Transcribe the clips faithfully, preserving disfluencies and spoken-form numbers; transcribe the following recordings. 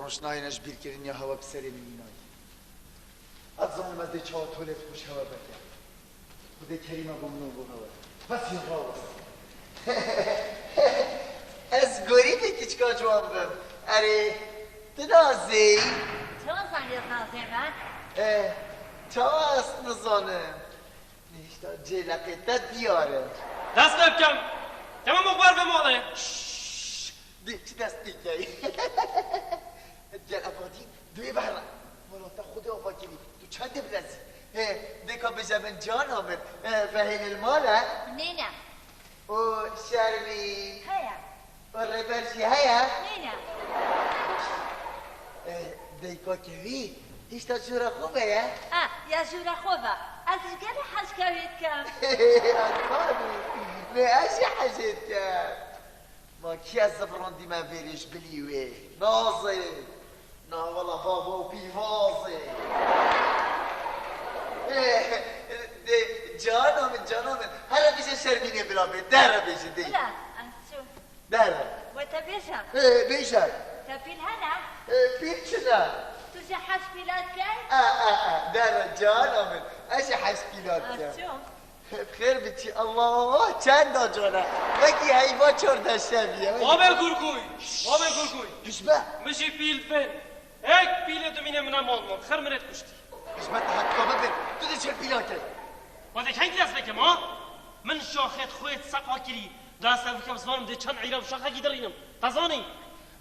Roj nayêne ji bîrkiriniya hewe bi serê min nînayî. Ez zanim ez dê çawa tolê dixwe ji hewe vegerim. Xwedê kerîma bo min û bo hewe. Bes ya rawest. Ez gorî bê kiçka ciwan bim. Erê, tu nazê. Çawa zanî ez nazê me? Eh, çawa ez nizanim? Nihişta cêleqê te diyar e. Dest pê bikem. Temam, û ber ve malê. Şşş! Dê çi dest pê key? Gel evadî, duyê behra. Mala te xwedê ava kirî. Tu çendê bilezî? He, dêka bêje min cana min. He, vehêlê li mal e? Nêne. O Şermîn. Heye. O Rêber jî heye? Nîne. E, Deyka kevî, hişta jûra xwe ve ye? Ha, ya jûra xwe ve. Ez ji gelê hej kevî dikim. Aslanî, lê ez jî hejê dikim. Ma kî ez zivirandî me vêrê ji bilî wê? Nazê. Na wela baba û pîvazê. Ê, dê, cana min, cana min. Here bêje Şermînê bila bê. Dere bêje dê. Bila, ez çûm. Dere. We te bêje. Ê, bêje. Te pîl hene? Ê, pîl çi ne? Tu jî hej pîla dikey? E, e, e, dere cana min. Ez jî hej pîla dikim. Ez çûm. Xêr biçî, Allah, çend da cana. Wekî heyva çardeh şevî ye. Wekî Babê Gurgûy, babê Gurgûy. Hişbe. Min jî pîl bin. Ek pîlê dumînê min e mal mal. Xir min ê kuştî. Hişbe, te heta bibin. Tu dê çi pîla key? Ma dê kengî dest pê kem ha? Min şaxê xwê seqa kirî. Da ez ev bikem zivanim dê çend îra bi şaxekî dirînim. Te zanî?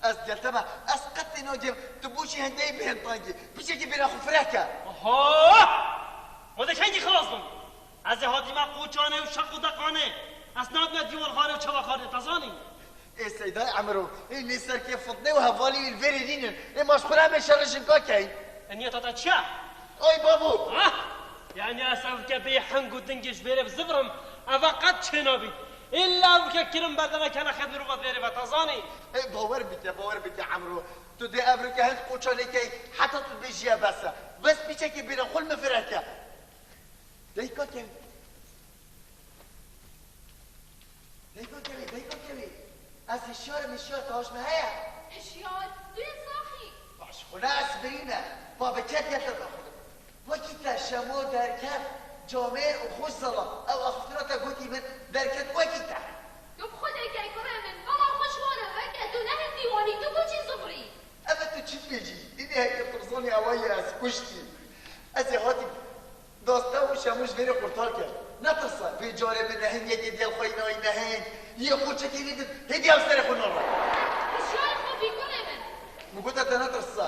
Ez gel te me. Ez qet tê nagêm. Tu boşî hendeyî bêhn tangî. Piçekî bêra xwe fireh ke. Oho! Ma dê kengî xilas bim? Ez ê hatîme qoçanê û şeq û deqanê. Ez nadime dîwalxanê û çavaxanê, te zanî? Ê Seydayê Emro, ê nê serkê fitne û hevalî wî li vêrê nînin. Ê ma ji xwe re em ê şerê jinka keyn. E niyeta te çi ye? Ay babo! Ha? Yani ez ev ke bê heng û dingê ji vêrê bizivirim, eva qet çênabî. Îlla ev ke kirin berdeve kele xet mirova vêrê ve, te zanî? Ê bawer bike, bawer bike Emro. Tu dê ev rike hin qoçanê key, heta tu dibêjî ye bes e. Bes piçekê bêra xwe li min fireh ke. Deyka kevî. Deyka kevî, deyka kevî. Ez hişyar im, hişyar, taş me heye. Hişyar? Tu yê saxî. Baş, xwe ne ez birî me. Babê ket yete me xwe. Wekî te şemo derket, camêr û xweş zala. Ew axiftina te gotî min, derket wekî te. Tu bi xwe dêkey kurê min, bela xwe ji wan e veke, tu ne hindî wanî, tu boçî zivirî? Eve tu çi dibêjî? Dînê heke tu zanî ewa yê ez kuştî. Ez ê hatî Daste û şemû ji vêrê qurtar kir. Netirse, vê carê min nehêngekê diya xwe înayî nehêng. Yê xwe çekê vê din, hêdî ev serê xwe nara. Hişyarê xwe bî kurê min. Min gote te netirse.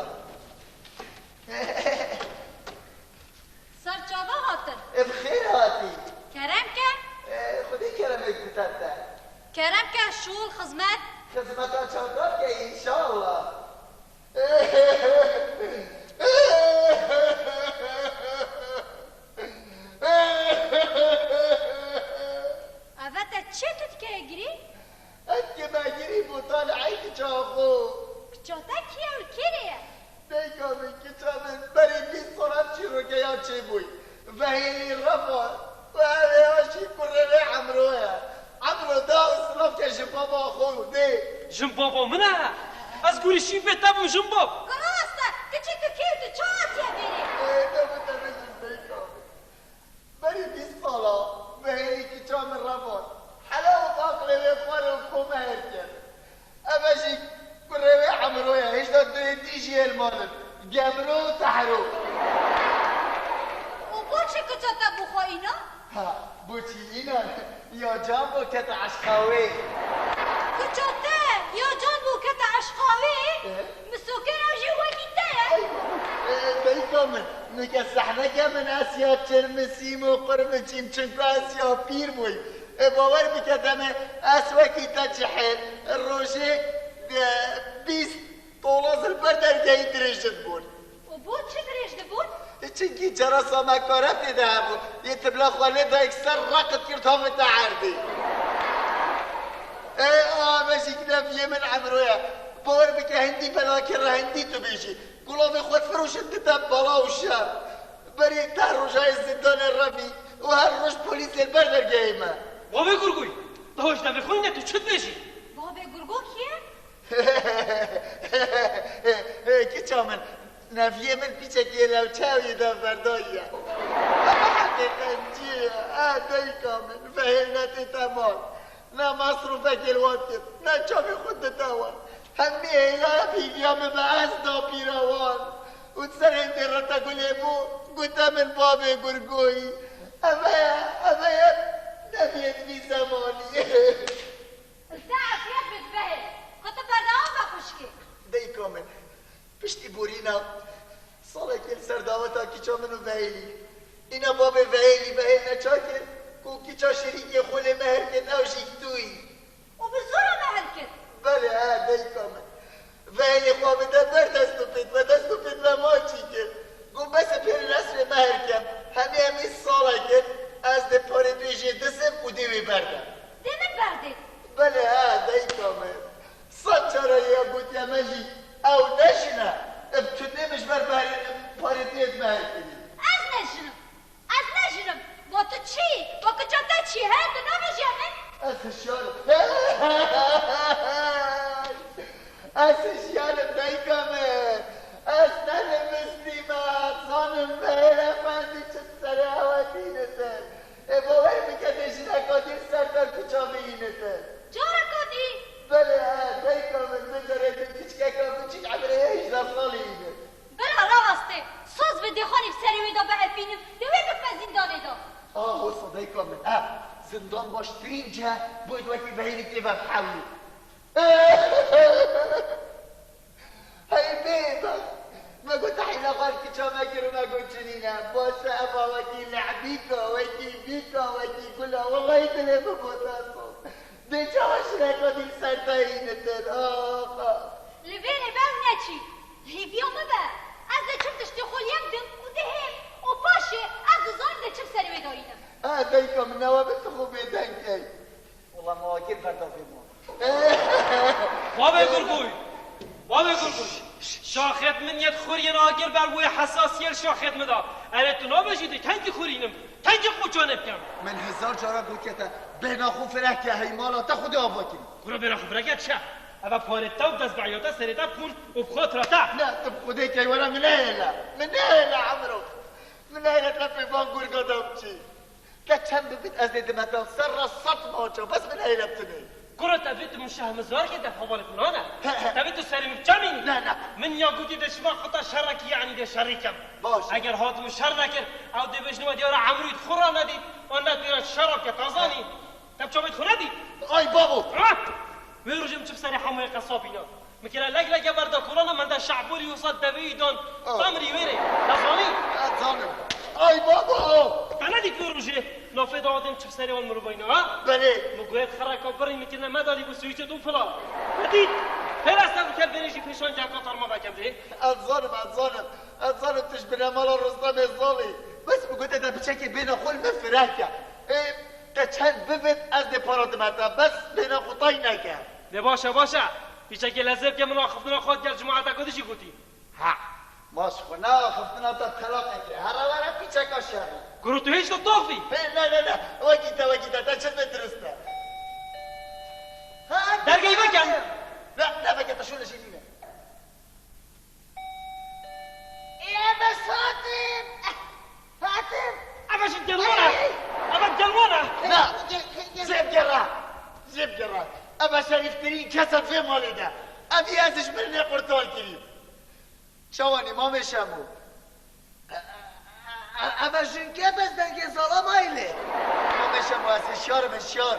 Ser çava hatin. Ê bi xêr hatî. Kerem ke. Ê, Xwedê keremê bide te. Kerem ke şûl xizmet. Xizmeta çakan ke înşallah. Eve te çi tu dikeye girî? Ez dikeme girî bo talihê kiça xwe. Kiça te kî ye û kê rê ye? Deyka min, kiça min, berî bîst sal ev çîrokeya çêbûyî. Vehêlî Refat. Û ev ê aşî kurê wê Emro ye. Emro da û silav ke ji baba xwe û dê. Jin baba min e? Ez gurî şîfê te bûm jin bab. Rast e, kiçê tu kê tu çawa tiye vêrê? Ê, te bi te bêjim Deyka min. Berî bîst sala, vehêlî kiça min Refat. Hela û baqlê wê xwar û xwe meher kir. Eve jî kurê wê Emro ye, hêşta duhê dî jî yê li mal in. Gemro û Tehro. Û bo çi kiça te bo xwe îna? Ha, bo çi înan? Ya can bo kete eşqa wê. Kiça te ya can bo kete eşqa wê? E? Misokera jî wekî te ye. Ay, e, Deyka min, nike sehneke min Esya Çirmisîm û Qurmiçîm, çimku ez ya pîr bûyî. E, bawer bike demê ez wekî te cihêl, rojê, e, bîst tolaz li ber dergehî dirêj dibûn. Û bo çi dirêj dibûn? E, çinkî cerasa me kare tê de hebû. Yê tibla xwe lê dayik ser reqit kir tavê te erdê. E, a, me jî gine viyê min Emro ye. Bawer bike hindî belakê re hindî tu bêjî. Gulavê xwe difiroşin dide bela û şer. Berî deh rojayê zindanê revî û her roj polîs ê li ber dergehê me. Bavê Gurgûy, tu hoş devê xwe ne, tu çi dibêjî? Bavê Gurgû kî ye? Çamin, neviyê min pîçekê lewçe ew yê de verdayiye. Ama heqê qencî ye, e, dayika min, vehêl netê te mal. Ne masrûfekê li wan kir, ne çavê xwe dide wan. Hemî hêla hêviya min be ez da pîra wan. Û di ser hêndê re te gulê bû, gote min bavê gurgoyî. Eve ye, eve ye, neviyê di vî zemanî. Li te efiyet bit vehê. Xwe tu berdewam be xwişkê. Dayika min, piştî borîna salekê li ser daweta kiça min û Vehêlî. Îna babê Vehêlî, Vehêl neçakir ku kiça şirîkê xwe lê mehr ket, ew jî tûyî. Û bi zora mehr ket? Belê, he, dayika min. Vehêlî xwe bide ber dest û pêt, ve dest û pêt ve maçî kir. Got, bes e pêrî resmê mehr kem. Hemî hemî salekir, ez dê parê pê jê disim û dê wê berde. Dê min berdê? Belê, he, dayika min. Sed cara ya gotiye me jî, ew ne jin e. Ev tundê min ji ber parê, parê tê me kirî. Ez ne jin im. Ez ne jin im. Bo tu çi? Bo kiça te çi? He, tu nabêjî min? Ez hişyar im. Ez hişyar im, dayika min. Ez ne nimistî me, zanim Vehêl Efendî çi serê ewe dînitin. Ê, bawer bike, dê jineka dî li ser te kuça bihînite. Careka dî? Belê, he, dayika min, min carê dî kiçkeka biçûk, emrê hejdeh salî hîne. Bila rawestê, soz bi dêxanî bi serê wê de biepînim, dê wê bikime zîndanê de. Ah, wisa dayika min, ev zindan baştirîn cih e, bo wekî Vehêlî tê ve bihewlî. Hey bêbext! Me got hîla xwe li kiça me kir û me got çi nîne. Baş e, eva wekî le'bîka, wekî bîka, wekî gula. Wellahî dilê min bû te soz. Dê çawa jineka dî li ser te hînitin? Ax, ax. Li vêrê be ew neçî. Li hêviya min be. Ez diçim tiştê xwe li yek dim û dihêm û paşê ez dizanim diçim serê wê de hînim. Ha, dayika min, newe be tu xwe bêdeng key. Wela ma agir berda vê ma. Bavê Gurgûy! Bavê Gurgûy! Şaxêt min yê xuriyên agir ber wê hesasiyê li şaxêt min da. Erê tu nabêjî dê kengî xurînim, kengî qoçanê bikim? Min hezar cara gotiye te, bêhna xwe fireh ke, hey mala te xwedê ava kirî. Kuro bêhna xwe fireh ke çi? Eva parê te û destbehiya te serê te pûr û bi xwe tira te. Ne, tu bi xwedê key were min nehêle. Min nehêle emro. Min nehêle te pê van gurga de biçî. Te çend bibit ez dê dime te ser re sed maça, bes min heylet tinê. Kuro te vê tu min şehmizar kê, te hevalê min nane. He, he. Te vê tu serê min çemînî. Ne, ne. Min ya gotî de şima xwe ta şerekî, yanî de şerî kem. Baş. Eger hat min şer nekir, ew dê bêjin we diyara emrû xwe ra nedît, an ne tu ra şer ke, ta zanî. Te bi çavê xwe nedît. Ay babo. Ha? Wê rojê min çi bi serê hemûyê qesabî na. Min kira lek leke berda kolana, min de şehborî wisa deveyî dan. Ah. Temrî wêrê. Te zanî? Ez zanim. Ay babo! Te nedît vê rojê? Nafê dawatên çi serê wan mirovayî ne, ha? Belê. Min goyet xereka birî min kirine medalî bû swîçê dû fila. Nedît? Pêreste bike bêrê jî pêşan cehka tarma vekem dê. Ez zanim, ez zanim. Ez zanim tu ji binemala Rustemê zalî. Bes min gote te biçekê bêhna xwe li min fireh ke. Ê, te çend bibit ez dê para dime te. Bes bêhna xwe tay neke. Lê baş e, baş e. Pîçekê lezê bike, min axiftina xwe digel cemaeta Kurdî jî gotî. Ha, ma ji xwe ne axiftina te telaqekê. Here were pîçeka şerî. Kuro tu hêj ditoxî? He, ne, ne, ne. Wekî te, wekî te. Te çi vê dirust e. Ha, dergeyî veke. Ne, ne veke, te şûne jî nîne. Ê, ez hatim. Hatim. Eve ji gelwana. Ey. Eve gelwana. Na. Ge-, ge-, ge-, Zêb gera. Zêb gera. Eve şerîftirîn kes e vê malê de. Ev yê ez ji mirinê qurtal kirî. Çawanî mamê Şemo? E, e, e, eve jinke bes dengê zala maylê. Mamê Şemo, ez hişyar im, hişyar.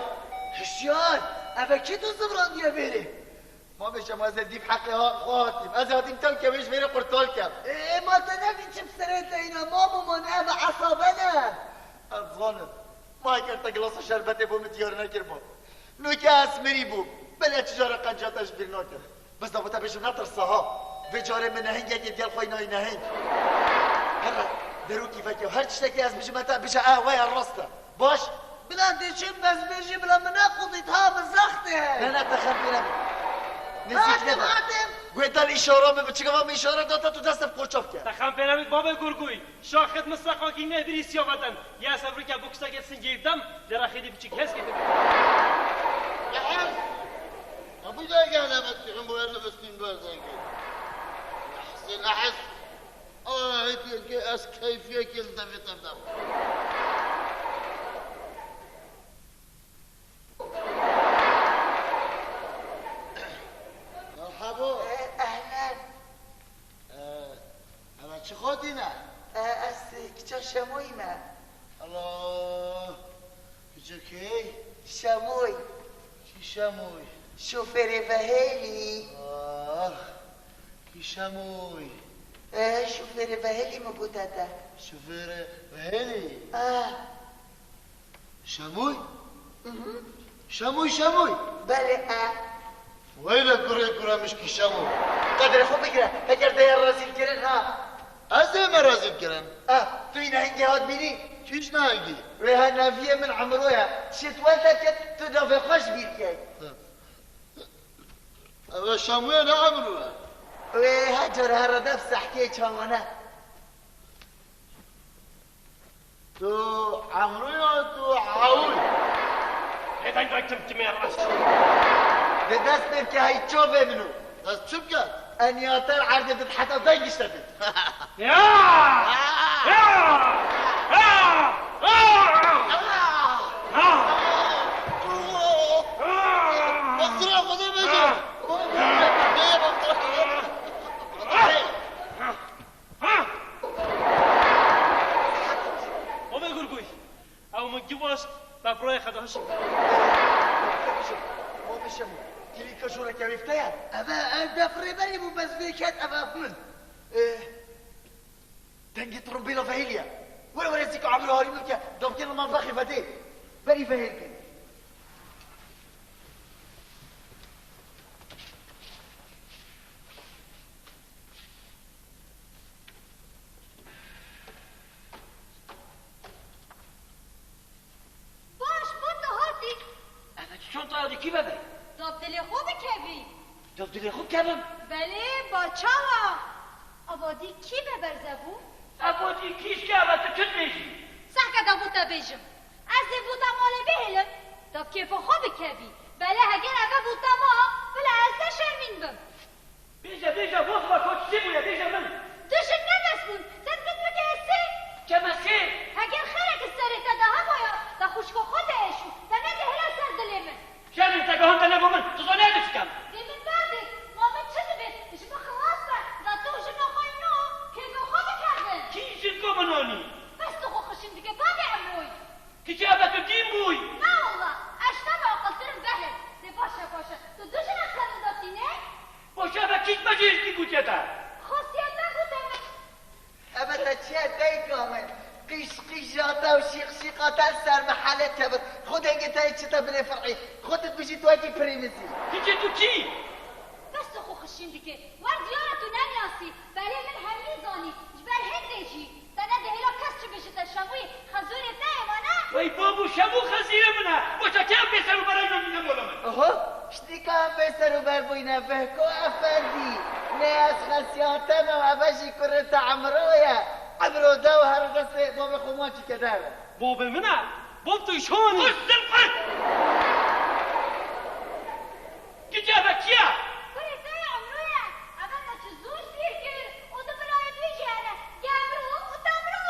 Hişyar? Eve kî tu zivrandiye vêrê? Mamê Şemo, ez ê dîv heqê ha-, xwe hatîm. Ez ê hatîm tew kevê ji vêrê qurtal kem. Ê, ma te nevî çi bi serê te îna, mamo, ma ne, eve esabe ne. Ez zanim. Ma eger te gilasa şerbetê bo min diyar nekirba. Nûke ez mirî bûm. Belê çi cara qenciya te ji bîr nakim. Bes da bo te bêjim netirse ha. Vê carê min nehingekê digel xwe înayî nehing. Here, derûkî veke, her tiştekî ez bijime te, bije, e, we ya rast e. Baş. Bila diçim, bes bêjî bila min nequdît ha, min zextê heye. Ne, ne, te xem pê nebî. Nêzîk nebe. Hatim, hatim. Guhê te li îşara min bi, çikava min îşara da te, tu dest bi qoça bike. Te xem pê nebît, babê Gurgûyî. Şaxêt min seqakî nehbirî siya veten. Ya sebrike bu kisa gelsin geyip dem, lera xêdî biçik hez gidin. Yahaz! Abu da gel hemen tühün bu elini fıstığın bu elden gel. Nehs. Ay, ez keyfiyekê li devê te bidem. Merhaba. E, ehlen. E, eve çi xwedî ne? E, ez, e, kiça Şemoyî me. Allah. Kiça kê? Şemoy. Kî Şemoy? Şofêrê Vehêlî. Ah, kî Şemoy? E, şofêrê Vehêlî min gote te. Şofêrê Vehêlî? Ah. Şemoy? Mhm. Şemoy, Şemoy? Belê, e. Weyla kurê kuramişkî Şemoy. Qedrê xwe bigire, heger te ya rezîl kirin ha. Ez ê me rezîl kirin. Ah, tu yî nehîngê hat bînî? Kîj nehîngî? Wê ha neviyê min Emro ye. Şêt werte ket, tu navê xwe ji bîr key. Ev e Şemoy e, ne Emro e. Wê ha cara herre def sehkê çawane. Tu Emro ya, tu Ewil? Lê deng vektim timê reş. Vê dest pê bike hey çovê min o. Dest çi bike? Eniyater erdê bit heta deng işte bit. Ya! Ya! Ya! Ya! Ya! Bastır, Xwedê bêje. Ha! Ome Gurgûy, ew min givaşt, befroyê xwe dahişt. Ome Şemo, kilîka joreke wê te ye? Eve, ev befrê berê bû, bes vê ket, eve min. Eh, dengê trombêla vehêliye. Were were zîka Emro harî min ke, davkê li malbexê vedê. Berî vehêl bê. Baş, bo tu hatî. Eve çi çonta ew dî kî bebe? Dav dilê xwe bikevî. Dav dilê xwe bikevim? Belê, ba çawa? Eva dî kî be berze bû? Eva dî kî şke eve tu çi dibêjî? Sehke de bo te bêjim. Ez ê bo te malê bihêlim. Dav kêfa xwe bikevî. Belê heger eve bo te ma, bila ez te şermîn bim. Bêje, bêje, bosma, to çi bûye, bêje min. Tu ji nebes bûn, te dibit bike sê. Çeme sê. Heger xêrek li serê te de hebaya, te xwişka xwe diêşû, te nedihêla ser dilê min. Şermîn te gahan te ne bo min, tu zanî ez ê çi kem. Dê min berdê, ma min çi dibêt, ji min xilas be, da tu û jina xwe nû, kêfa xwe bikevin. Kî jinka min anî? Bes tu xwe xişîn dike, bavê Emroyî. Kiçê eve tu dîn bûyî? Na walla, ez ji te ve aqiltir im Behlêl. Lê baş e, baş e. Tu du jina xelinda tîne? Baş e, eve kî ji me jê jikî gotiye te? Xasiyet me gote min. Eve te çi ye dayika min? Qîş qîşa te û şîq şîqa te li ser min helet kevin. Xwedê gê te yê çi te binê firqî. Xwe tu dibêjî tu wekî pirî min zî. Kiçê tu kî? Bes tu xwe xişîn dikê. Wer diyar e tu neniyasî. Belê min hemî zanî. Ji ber hindê jî. Te nedihêla kes çi bêje te Şemoyî, xezûrê te yê ma ne? Wey babo, Şemo xezîrê min e. Boşa kê em bêser û ber bûyîne mola min? Oho, ştîka em bêser û ber bûyîne Vehko Efendî. Nê ez xesiyate me û eve jî kurê te Emro ye. Emro da û her destê bavê xwe man çi keder. Bavê min e? Bav tu şanî. Xwe sil xwe! Kiçê eve kî ye? Kurê te ye Emro ye. Eve me çi zû ji bîr kir û du birayên wî jî hene. Gemro û Temro.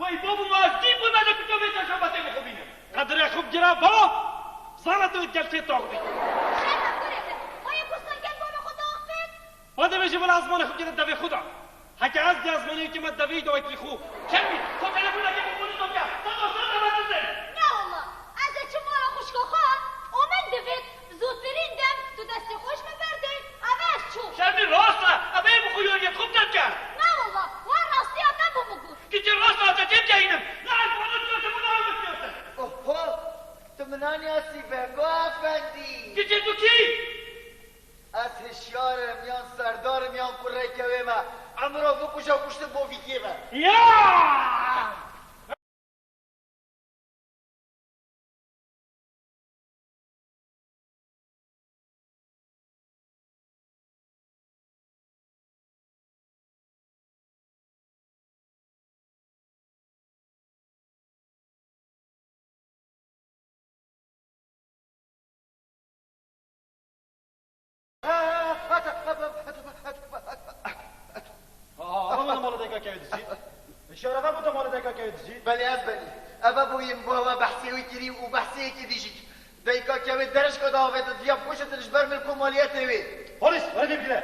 Wey babo ma ez dî bû me de tu çavê te şebatê min xwe bîne. Qedrê xwe bigire bab. Zana tu gel kê tax bî. Şerm e kurê min. Ma yê kursan gel bavê xwe tax bêt. Ma divê ji bila zimanê xwe bigire devê xwe de. Heke ez dê ez manî wekî me devî de wekî xwe. Şermî, xwe telefonekê bo polîs bike, te dostan de me dizin. Na walla, ez ê çim mala xwişka xwe û min divêt zûtirîn dem tu destê xwe ji min berdê, ev ez çûm. Şermî rast e, ev ê bi xwe yoriyê xwe bidem ke. Na walla, wan rastiya te bo min got. Kiçê rast e, ez ê têbigehînim. Ne ez bana diyorsun, bana anlatıyorsun. Oho, tu min aniyasî Vehko Efendî. Kiçê tu kî? Ez hişyar im, yan serdar im, yan kureyke wê me. Emro bikuje kuştin bo vî kê ve. Ya! Mala dayka kevê dijî? Belê, ez benî. Eve bûyî min bo hewe behsê wî kirî û behsê yekê dî jî. Dayka kevê derişka da avête diya bikuşitin ji ber milk û maliyetê wê. Polîs, were bigire.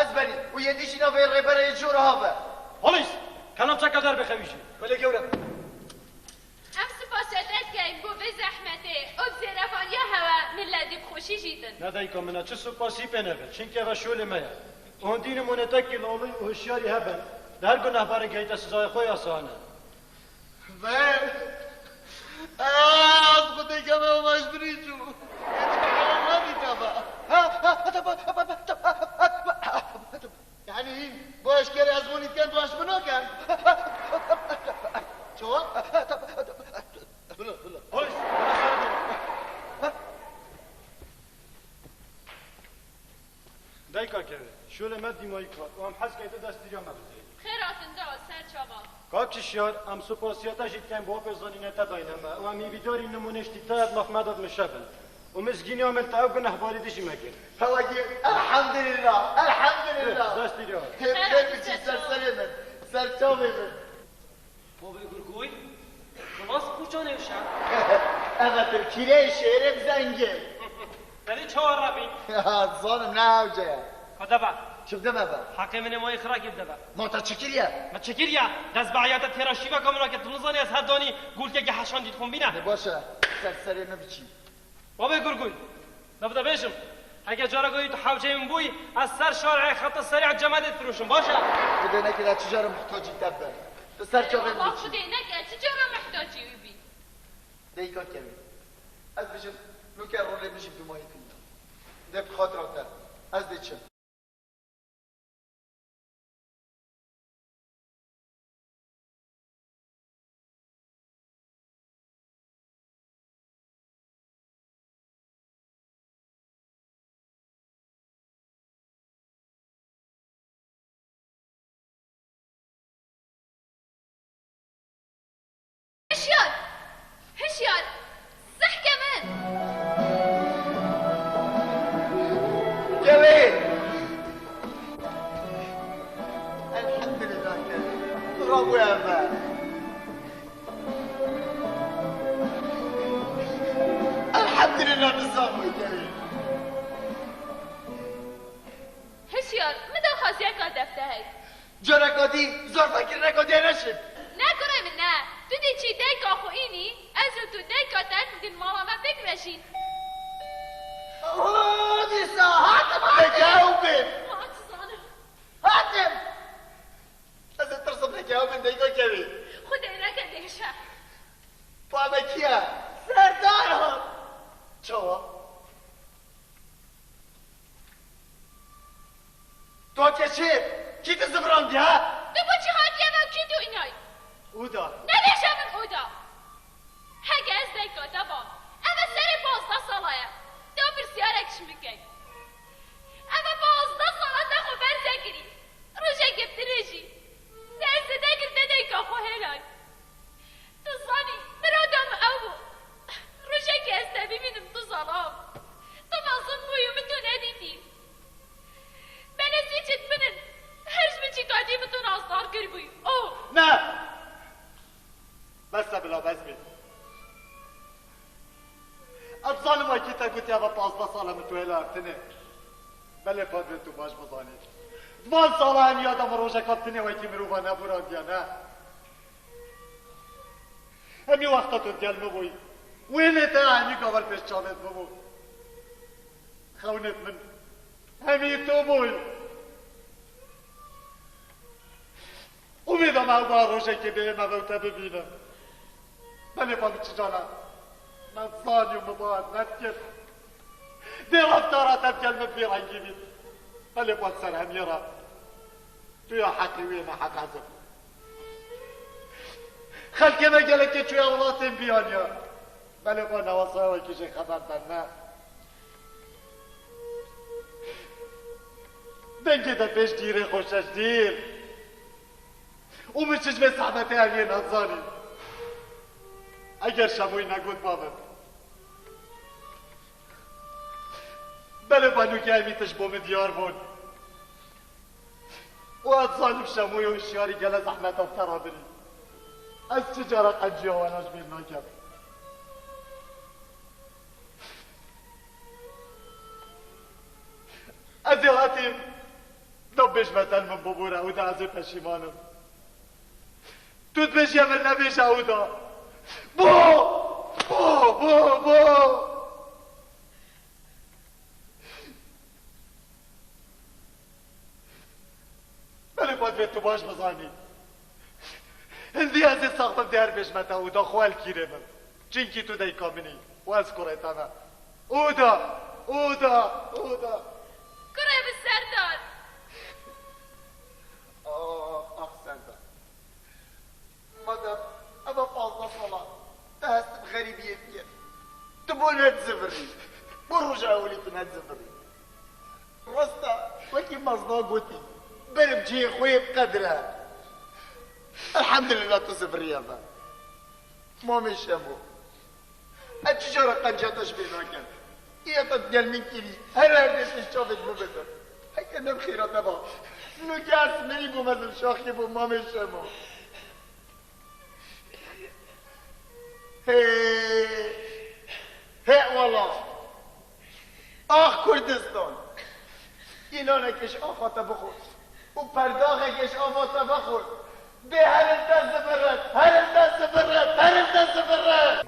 Ez benî û yê dî jî navê rêberê yê jor have. Polîs, kelamçeka derbê xewî jî. Belê gewre. Em spasiya te dikeyn bo vê zehmetê û bi zêrevaniya hewe min ledî bi xweşî jî din. Ne dayka min e, çi spasî pê nebe, çimkî eve şolê me ye. Hondî nimûnetekî lolî û hişyarî hebin, di her gunehbarê gehîte sizayê xwe ya sane. Ve ez xwedê keme û mecburî çû. Êdî bi hewa nadî te ve. Ha, ha, ha, ha, ha, ha, ha, ha. Yani hîn, bu eşkere ez monî diken, tu aş min naken. Çawa? Bilo, bilo. Polis! Dayka kevê, şolê me dîmayî kat û em hez key tu destgiriya me bidê. Xêr hatin da, ser çava. Kak Hişyar, em supasiya te jî dikin bo pêzanînê te dayne me û em hîvîdarî nimûnê ji te ev maf me da di mişe bin. Û mizgîniya min te ew gunehbarî dijî me kir. Hewa gir. Elhamdülillah, elhamdülillah. Dest diriyor. Hep Her hep hafta için ser çawa. Serê min, ser çavê min. Bavê Gurgûy, xilas qûçanê wişe. Eve tirkîrê şêrê zengin. Belê çawa rabî? Zanim ne hewce ya. Ka deve. Çi deve be? Heqê min ê mayî xirakî deve. Ma te çi kiriye? Me çi kiriye? Dest bi eyata têra şîveka min ake, tu nizanî ez her danî gulkekî heşandî dixwim bîne. Ne baş e, ser serê min biçî. Babê Gurgûy, navda bêjim, heke careka wî tu hewceyê min bûyî, ez ser şarê xeta serî cemedê difiroşim, baş e? Xwedê neke ez çi cara muhtacî te bim. Tu ser çavê min Allah biçî. Xwedê neke ez çi cara muhtacî wî bî. Deyka kevî. Ez bijim, nûke rolê min jî bi mayî tîne. Dê bi xatira te. Ez dê çim. Hişyar! Hişyar! Sehke min! Kevin! Elhamdülillah Kevin. Tu rabûye me. Elhamdülillah tu sağ bûyî Kevin. Hişyar, min daxwaziyeka defte heyt. Careka dî, zorfekirineka dê neşim. Ne kurê min ne. Tu dê çî dayka xwe înî, ez û tu dayka te din mala me pêk vejîn. Ho, dîsa hatim, hatim. Pêk ew bin. Ma ez zanim. Hatim. Ez ê tirsim pêk ew bin dayka kevî. Xwedê neke dêşe. Pa me kî ye? Serdar hat. Çawa? Tu hatiye çi? Kî tu zivirandiye, ha? Tu bo çi hatiye ve kî tu înay? Uda. Nebêje min uda. Heke ez dayka te bam, eve serê pazdeh sala ye. Tu pirsiyarek ji min key. Eve pazdeh sala te xwe berze kirî. Rojekê bi dirêjî. Te zêde kir te dayka xwe hêlay. Tu zanî, mirada min ew bû. Rojekê ez te bibînim, tu zala. Tu mezin bûyî, min tu nedîtî. Belê sîçit min in. Her ji min çîkatî min tu nazdar kiribûyî. Oh! Ne! Bes e bila, bes bê. Ez zanim wekî te gotiye ve pazdeh sal e min tu hêla tine. Belê Padrê tu baş bizanî. Di van sala hemiya de min rojeka bi tinê wekî mirova nebûrandiye, ne? Hemî wexta tu digel min bûyî. Wênê te hemî gaver pêş çavêt bibû. Xewnêt min hemî tu bûyî. Umêda me ew ba rojekê bê me ve te bibîne. Belê ba min çi cana me zanî û min ba neskir. Dê reftara te digel min vî rengî bît. Belê ba ser hemiyê re tu ya heqî wê, me heq ez im. Xelkê me gelekê çûye welatên biyaniya. Belê xwe newasaya wekî jê xeber ben me. Dengê te pêş dîrê xweşeş dîr. Û min çi ji vê zehmetê em yê nezanî. Eger Şemoyî negot ba min. Belê benûkê em î tişt bo min diyar bûn. Û ez zanim Şemoyî û hişyarî gele zehmeta te re birî. Ez çi cara qenciya wana ji bîr nakim. Ez ê hatîm da bêjme te li min bibûre, ew de ez ê peşîman im. Tu dibêjî min nebêje ew da. Bo! Bo! Bo! Bo! Belê Bedrê tu baş bizanî. Hindî ez ê sax bim dê her bêjme te û da xwe li kîrê min. Çinkî tu dayika min î û ez kurê te me. Û da, û da, û da. Kurê min Serdar. Ax, ax Serdar. Madem eva pazdeh sala te hest bi xerîbiyê diye, tu bo ne dizivirî? Bo roja ewilî tu nedizivirî? Rast e, wekî mezna gotî, berê bi cihê xwe yê bi qedir e. Elhamdulillah tu ziviriye ve. Mamê Şemo. Ez çi cara qenciya te ji bîr nakim. Îya te digel min kîrî, her her dê pêş çavê min bidim. Heke ne bi xêra te ba. Nûke ez mirî bûm, ez li şaxê bûm, mamê Şemo. Hê, hê wala. Ax Kurdistan. Îlanekê ji axa te bixwe û perdaxekê ji axa te vexwe. Bê herin te ziviret, herin te ziviret, herin te ziviret.